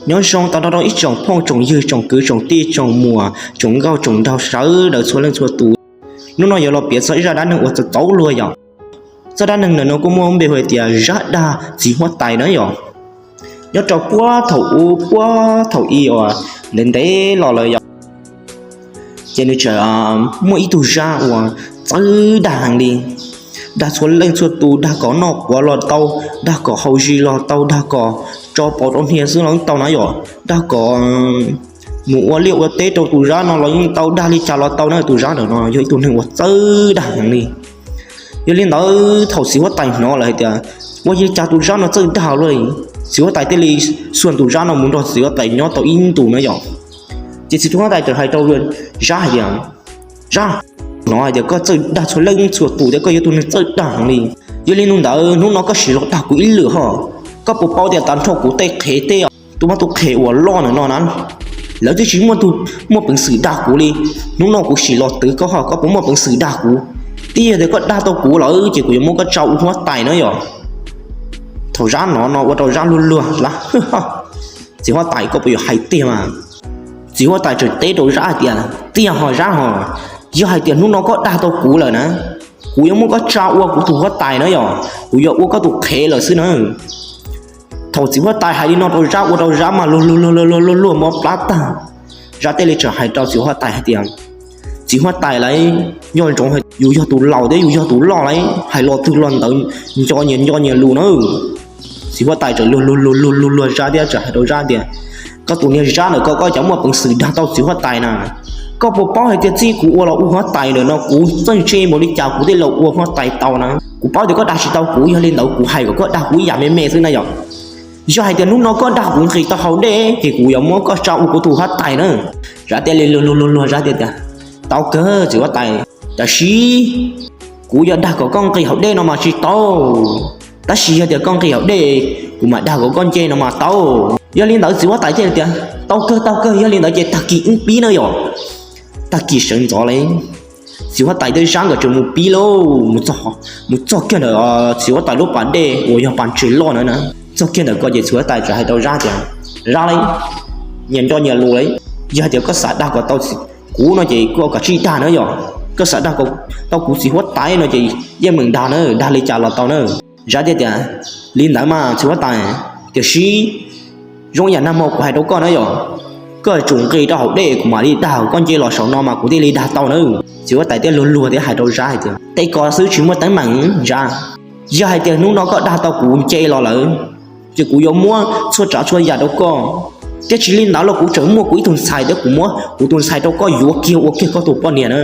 Nyob zoo tau nrog rau ib tsoom phooj tsoom ywg tsoom kwv tsoom tij tsoom muam tsoom nkauj tsoom nraug sawv daws txhua leej txhua tus. Hnub no yuav los piav txog ib zaj dab neeg uas txaus txaus luag yom. Zaj dab neeg ntawm no kuj muaj npe hu tias zab dag txiv huab tais na yom. Nyob rau puag thaum ub puag thaum i uas ntev ntev los lawm yom, ces nws txawm muaj ib tug zab uas txawj dag heev li. Dag txhua leej txhua tus, dag kom noj quav los tau, dag kom haus zis los tau, dag kom tso pov rau hnia xwb los tau na yom, dag kom mus ua liaj ua teb rau tus zab no los yeej tau, dag li cas los tau na. Tus zab ntawm no yog ib tug neeg uas txawj dag heev li. Yog li ntawd thaum txiv huab tais hnov lawm hais tias ua li cas tus zab no txawj dag luaj li, txiv huab tais thiaj li xuas tus zab no mus nrog txiv huab tais nyob tau ib ntus na yom. Ces txiv huab tais txawm hais rau zab hais tias, Zab, hnov hais tias koj txawj dag txhua leej txhua tus thiab koj yog tus neeg txawj dag heev li. Yog li ntawd hnub no koj sim los dag kuv ib lwm ho. Koj puas paub tias tag nrho kuv tej qhev tej tus mab tus qhe uas loj ntawm no na, lawv twb tsis muaj tus muaj peev xwm dag kuv li. Hnub no kuv sim los twv koj ho, koj puas muaj peev xwm dag kuv? Twb yog tias koj dag tau kuv lawm ces kuv yuav muab koj tsa ua huab tais na yom. Thaum zab hnov no ua rau zab luag luag, Txiv huab tais, koj puas yuav hais tiag mas? Txiv huab tais txawm teb rau zab hais tias, Tiag ho zab ho, yog hais tias hnub no koj dag tau kuv lawm na, kuv yuav muab koj tsa ua kuv tus huab tais na yom, kuv yuav ua koj tus qhev lawm xwb na. Thaum txiv huab tais hais li no rau zab ua rau zab mas luag luag luag luag luag luag mob plab tag. Zab thiaj li txawm hais rau txiv huab tais hais tias, Txiv huab tais lauj, nco ntsoov yus yog tus laus thiab yus yog tus loj lauj, hais lo twg lo ntawd nco nyias nco nyias lus na. Txiv huab tais txawm luag luag luag luag luag luag zab thiab txawm hais rau zab tias, Koj tus niag zab ntawm koj, koj cas muaj peev xwm dag tau txiv huab tais na? Koj puas paub hais tias txij kuv ua los ua huab tais ntawm no kuv txawj ntse npaum li cas kuv thiaj los ua huab tais tau na? Kuv paub tias koj dag tsis tau kuv, yog li ntawd kuv hais kom koj dag kuv ib yam me me xwb na yom. Yog hais tias hnub no koj dag kuv nqis tau hauv dej ces kuv yuav muab koj tsa ua kuv tus huab tais na. Zab thiaj li luag luag luag luag zab tias, Tau kawg txiv huab tais, tab sis kuv yuav dag kom koj nqis hauv dej no mas tsis tau, tab sis yog tias koj nqis hauv dej kuv mam dag kom koj nce no mas tau. Yog li ntawd txiv huab tais thiaj tias, Tau kawg tau kawg, yog li ntawd ces tag kis wb pib na yom. Tag kis sawv ntxov li, txiv huab tais thiab zab nkawd txawm mus pib lauj, mus txog kiag ntawm txiv huab tais lub pas dej uas yog pas ntses loj na na. Txog kiag ntawm ko ces txiv huab tais txawm hais rau zab tias, Zab lauj, nyias nco nyias lus lauj, yog hais tias koj xav dag kom tau kuv no ces koj kav tsij dag na yom, koj xav dag kom tau kuv txiv huab tais no ces yeej meem dag na, dag li cas los tau na. Zab thiaj tias, Li ntawd mas txiv huab tais, tiam sis zoo yam nag hmo kuv hais rau koj na yom, koj tsum nqis rau hauv dej kuv mam li dag, koj nce los saum no mas kuv thiaj li dag tau na. Txiv huab tais thiaj luag luag thiab hais rau zab hais tias, Tej ko xwb tsis muaj teeb meem zab, yog hais tias hnub no koj dag tau kuv nce los lawm ces kuv yuav muab txhua tsav txhua yam rau koj, thiab tsis li ntawd los kuv tseem muaj kuv ib tug ntxhais thiab kuv muab kuv tus ntxhais rau koj yuav kiag ua kiag koj tus poj niam na.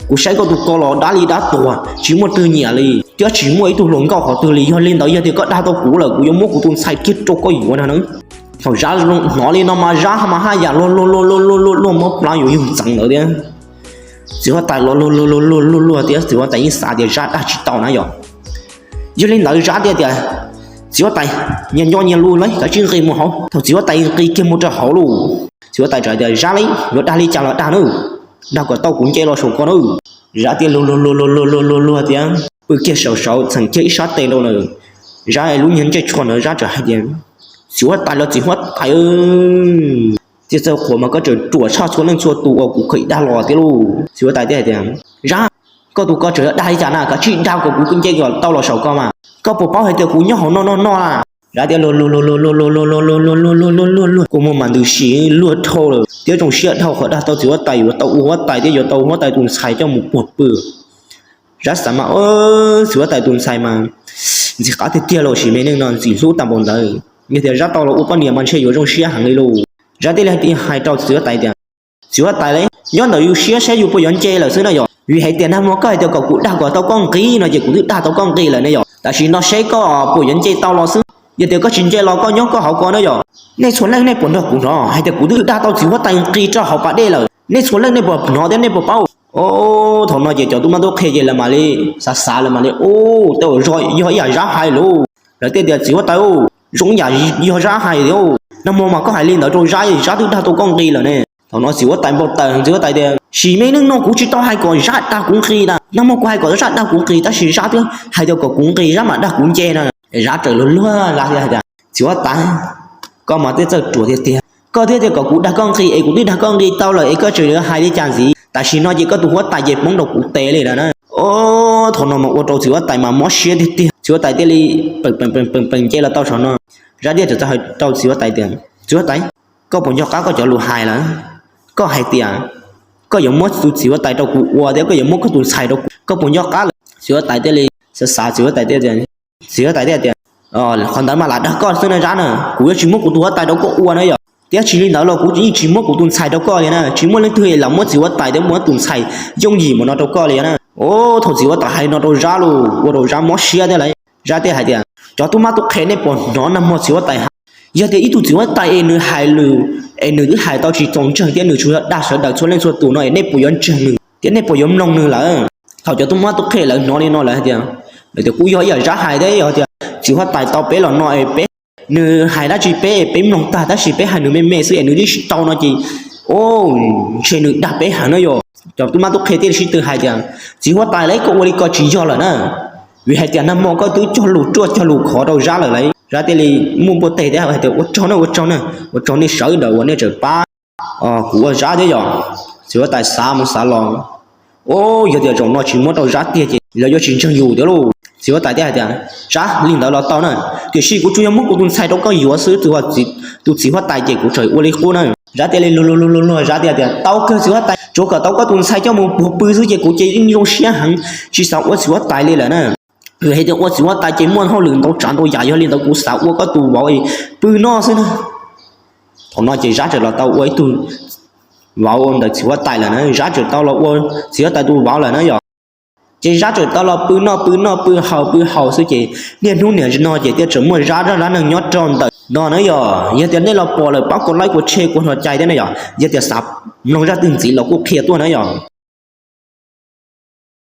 Kuv saib koj tus ko los dab li dab tuag tsis muaj twg nyiam li, thiab tsis muaj ib tug hluas nkauj qhov twg li. Yog li ntawd yog tias koj dag tau kuv lawm kuv yuav muab kuv tus ntxhais kiag rau koj yuav na. Thaum zab hnov li no mas zab mas haj yam luag luag luag luag luag luag mob plab yuav yug ntxeev ntawd thiab. Txiv huab tais los luag luag luag luag luag luag thiab txiv huab tais yeej xav tias zab dag tsis tau na yom. Yog li ntawd zab thiaj tias, Txiv huab tais, nyias nco nyias lus lauj, kav tsij nqis mus hauv. Thaum txiv huab tais nqis kiag mus rau hauv lauj, txiv huab tais txawm tias, Zab lauj, yuav dag li cas los dag nawb, dag kom tau kuv nce los saum ko nawb. Zab thiaj luag luag luag luag luag luag luag thiab pw kiag saum saud txheem kiag ib sab tes rau na. Zab lub niag ntsej tshuaj ntawd zab txawm hais tias, Txiv huab tais los txiv huab tais, txij txawj qhuas mas koj tseem ruam tshaj txhua leej txhua tus uas kuv kheev dag los thiab lauj. Txiv huab tais thiaj hais tias, Zab, koj tus ko tseem yuav dag li cas na, kav tsij dag kom kuv nce kom tau los saum ko mas. Koj puas paub hais tias kuv nyob hauv no no no na? Zab thiaj luag luag luag luag luag luag luag luag luag luag luag luag luag luag, kua muag mas ntws si luag dhau lawm thiab zoo siab dhau qhov dag tau txiv huab tais yuav tau ua huab tais thiab yuav tau huab tais tus ntxhais coj mus puag pw. Zab xav mas, txiv huab tais tus ntxhais mas ntxim qab tiag tiag los sis me neej no ntxim hlub tag npaum ntawd, yog tias zab tau los ua poj niam mas ntshe yuav zoo siab heev li lauj. Zab thiaj li hais rau txiv huab tais tias, Txiv huab tais lauj, nyob ntawm yus siab saib yus puas yuav nce lawm xwb na yom. Vim hais tias nag hmo koj hais tias kom kuv dag kom tau koj nqis no ces kuv twb dag tau koj nqis lawm ne yom. Tam sim no saib koj puas yuav nce tau los xwb. Yog tias koj tsis nce los koj nyob koj hauv ko na yom. Nej txhua leej nej puas nrog kuv hnov hais tias kuv twb dag tau txiv huab tais nqis rau hauv pas dej lawm? Nej txhua leej nej puas hnov thiab nej puas paub? Thaum no ces cov tub mab tub qhe ces lawv mam li xav xav lawv mam li, Ua, tej zaum yog ib yam zab hais lauj. Lawv thiaj tias, Txiv huab tais, zoo yam yog zab hais thiab, nag hmo mas koj hais li ntawd rau zab, zab twb dag tau koj nqis lawm ne. Thaum no txiv huab tais npau taws, txiv huab tais tias, Sim me neej no kuv tsis tau hais kom zab dag kuv nqis na, nag hmo kuv hais kom zab dag kuv nqis tab sis zab twb hais tias kom kuv nqis zab mam dag kuv nce na. Zab txawm luag luag zab thiab hais tias, Txiv huab tais, Koj mas twb txawj ruam tiag tiag, koj thiaj tias kom kuv dag koj nqi es kuv twb dag koj nqi tau lawm es koj tseem yuav hais li cas ntxiv? Tam sim no ces koj tus huab tais ces poob rau kuv tes li lawm na. Thaum no mas ua rau txiv huab tais mas mob siab tiag tiag, txiv huab tais thiaj li peem peem nce los tau saum no. Zab thiaj txawm hais rau txiv huab tais tias, Txiv huab tais, koj puas nco qab koj cov lus hais lawm? Koj hais tias koj yuav muab tus txiv huab tais rau kuv ua thiab koj yuav muab koj tus ntxhais rau kuv, koj puas nco qab lawm? Txiv huab tais thiaj li xav xav, txiv huab tais thiaj tias, txiv huab tais thiaj tias, Qhov ntawd mas lam dag koj xwb na Zab na, kuv yuav tsis muab kuv tus huab tais rau koj ua na yom, thiab tsis li ntawd los kuv yeej tsis muab kuv tus ntxhais rau koj li na, tsis muaj leej twg lam muab txiv huab tais thiab muab tus ntxhais yooj yim mus no rau koj li na. Thaum txiv huab tais hais no rau Zab los ua rau Zab mob siab thiab lawm. Zab thiaj hais tias, Cov tub mab tub qhe, nej puas hnov nag hmo txiv huab tais hais? Yog tias ib tug txiv huab tais es nws hais lus es nws twb hais tau tsis txaus ntseeg thiab nws tsuas yog dag sawv daws txhua leej txhua tus no es nej puas yuav ntseeg nws thiab nej puas yuav mloog nws lawm? Thaum cov tub mab tub qhe lawv hnov li no lawv hais tias, Lawv tias kuj yog ib yam Zab hais thiab, yog tias txiv huab tais tau peb los no es peb, nws hais dab tsi peb peb mloog tag tab sis peb hais nws me me xwb es nws twb tsis tau no ces, o, ntshe nws dag peb heev na yom. Cov tub mab tub qhe thiaj li sib tw hais tias, Txiv huab tais lauj, koj ua li ko tsis yog lawm na, vim hais tias nag hmo koj twb cog lus ruaj cog lus khov rau Zab lawm lauj. Zab thiaj li muaj npuaj teg thiab hais tias, Ua tsaug na, ua tsaug na, ua tsaug nej sawv daws uas nej tseem pab kuv ua Zab thiab yom. Txiv huab tais xav mus xav los, O, yog tias zaum no tsis muab rau Zab tiag ces lawv yuav tsis ntseeg yus thiab lauj. Txiv huab tais thiaj hais tias, Zab, li ntawd los tau na, tiam sis kuv tsuas yog muab kuv tus ntxhais rau koj yuav xwb, tus txiv huab tais ces kuv tseem ua li qub na. Zab thiaj li luag luag luag luag, Zab thiaj tias, Tau kawg txiv huab tais, tsuav kom tau koj tus ntxhais coj mus puag pw xwb ces kuv ces yeej zoo siab heev, tsis xav ua txiv huab tais li lawm na. Vim hais tias ua txiv huab tais ces muaj hauj lwm ntau tsav ntau yam, yog li ntawd kuv xav ua koj tus vauv pw noj xwb na. Thaum no ces Zab txawm los tau ua ib tug vauv ntawm txiv huab tais lawm na, Zab txawm tau los ua txiv huab tais tus vauv lawm na yom. Ces Zab txawm tau los pw noj pw noj, pw haus pw haus xwb ces niaj hnub niam no ces thiaj tseem muaj Zab zaj dab neeg nyob rau ntawm no na yom. Yog tias nej los pom lawm pab kuv like, kuv share, kuv hlo cai thiab na yom. Yog tias xav mloog zaj twg ntxiv los kuj qhia tuaj na yom.